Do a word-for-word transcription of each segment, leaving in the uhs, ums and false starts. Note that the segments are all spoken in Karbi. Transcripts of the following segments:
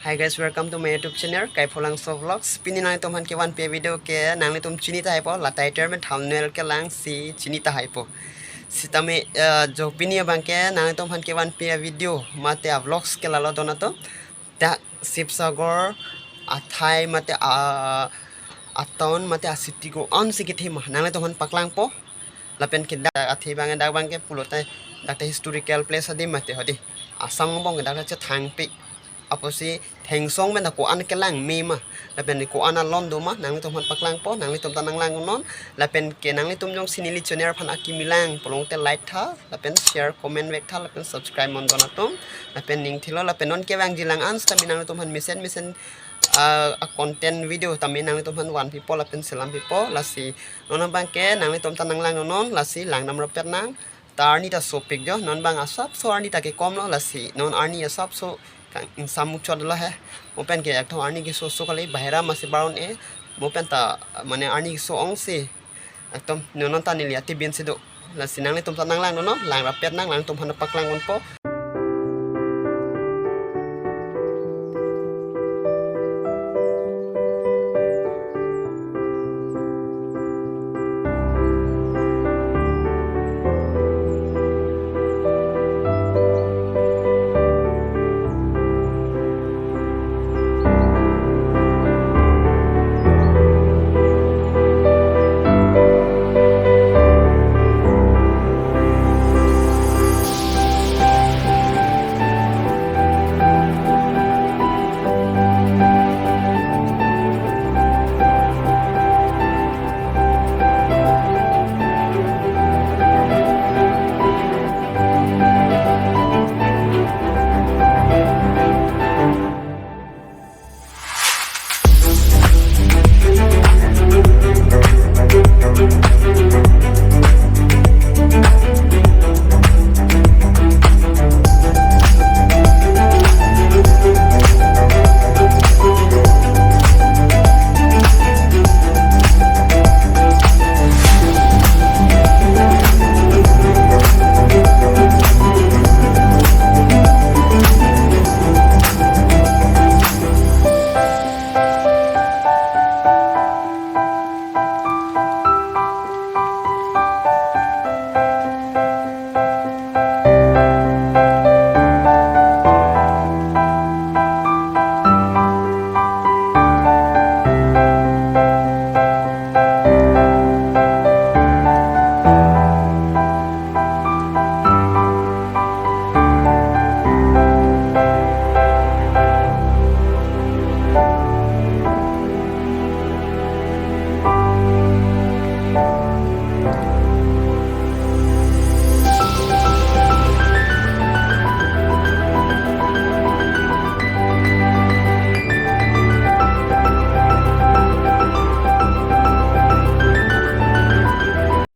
Hi guys, welcome to my YouTube channel, Kaipholangso Vlogs. Pini nanglitum aphan kevanpi avideo ke nanglitum chini tahai po, la title pen thumbnail kelangsi chini tahai po. Sitame, eh, jo pini abang ke nanglitum aphan kevanpi avideo mate avlogs ke lalo don atum. Dak Sibsagar athai mate a, atown mate acity ko-an si kethe ma nanglitum aphan paklangpo. Lapen ke dak athe abang, dak abang ke pulote dak ta historical place adim mate hedi. Assam angbong ke dak ta chethangpik. Apotsi thengsong pen ta ko-an kelang me ma, lapen ko-an alon do ma, nanglitum aphan paklangpo, nanglitum ta nanglangnon. Lapen ke nanglitum jongsi neli channel aphan akimi lang pulote like tha, lapen share, comment vek tha, lapen subscribe mon don atum. Lapen ning thilo, lapen non kevangji lang an sitame nanglitum aphan mesen mesen, ah, a content video tame nanglitum aphan vanpipo lapen selampipo. Lasi non abang ke nanglitum ta nanglangnon, lasi langdam rapet nang. Ta arni ta sopik jo, non abang asapso arni ta kekomlo, lasi non arni asapso kang ingsam muchot lo he. Mo pen ke ekdom arni keso so kali, bahira masi baron e. Mo pen ta mane arni keso ong si. Ekdom non non ta neli atibin si do. Lasi nanglitum ta nanglangnon, lang rapet nang, nanglitum aphan paklangponpo.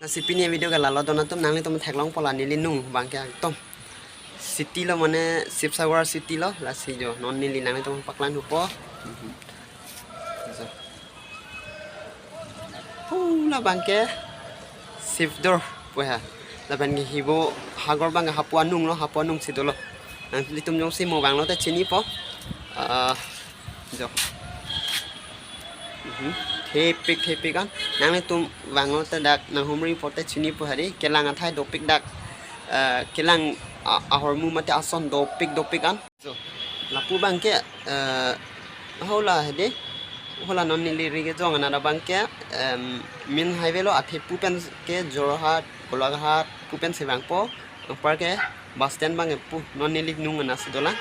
Lasi pini video ke lalo don atum, nanglitum theklongpo la neli nung abang ke ekdom city lo, mane Sibsagar city lo, lasi jo non neli nanglitum paklangpo. Mhm. So. Hu, labang ke Sibdor pu he. Lapen ke hibo hagor abang ke hapu anung lo, hapu anung si dolo. Nanglitum jongsi mo vanglo te chinipo. Ah, jo. Mhm. Thepik, thepik an. Nanglitum vanglo te dak nanghumri pote chinipo hedi. Kelang athai dopik dak. Eh, kelang a-, ahormu mate ason dopik, dopik an. So, lapu abang ke, eh, hola hedi, hola non neli ri kejong anat abang ke, em, main highway lo, athe pu pen ke Jorhat, Golaghat pu pen si vangpo, anpar ke bus stand abang ke pu, non neli nung anat si dolang,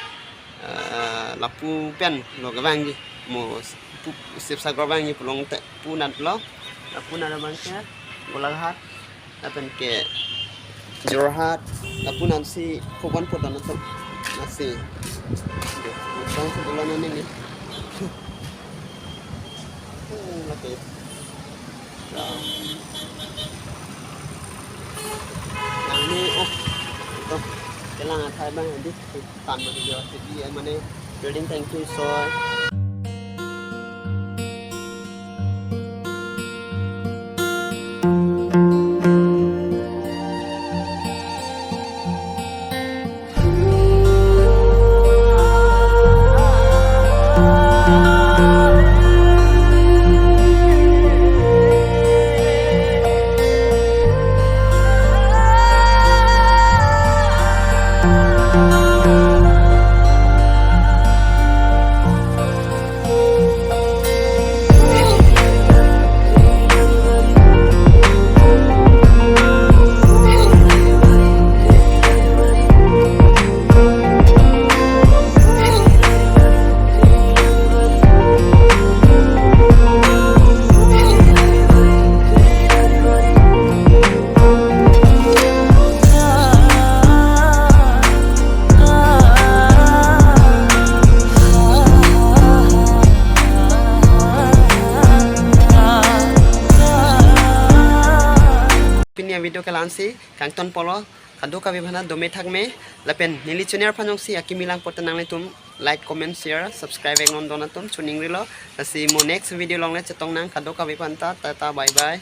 eh, lapu pen lo kevangji, mo pu Sibsagar vangji pulote pu anat lo, lapu anat abang ke Golaghat, lapen ke Jorhat, lapu anat si Phukon pudon atum. Lasi. Bang si dolo non neli. Hmm, lake. So. Nangli, oh. Ito. Kelang athai abang hedi. Tan ma video hedi, eh, mane building thank you so. video ke la-ansi kangton polo, kadokave aphan ta dome thakme, lapen neli channel aphan jongsi akimi lang pote nanglitum like, comment, share, subscribe ik non don atum choningrilo. Lasi mo next video along le chetong nang, kadokave aphan ta, tata, bye bye.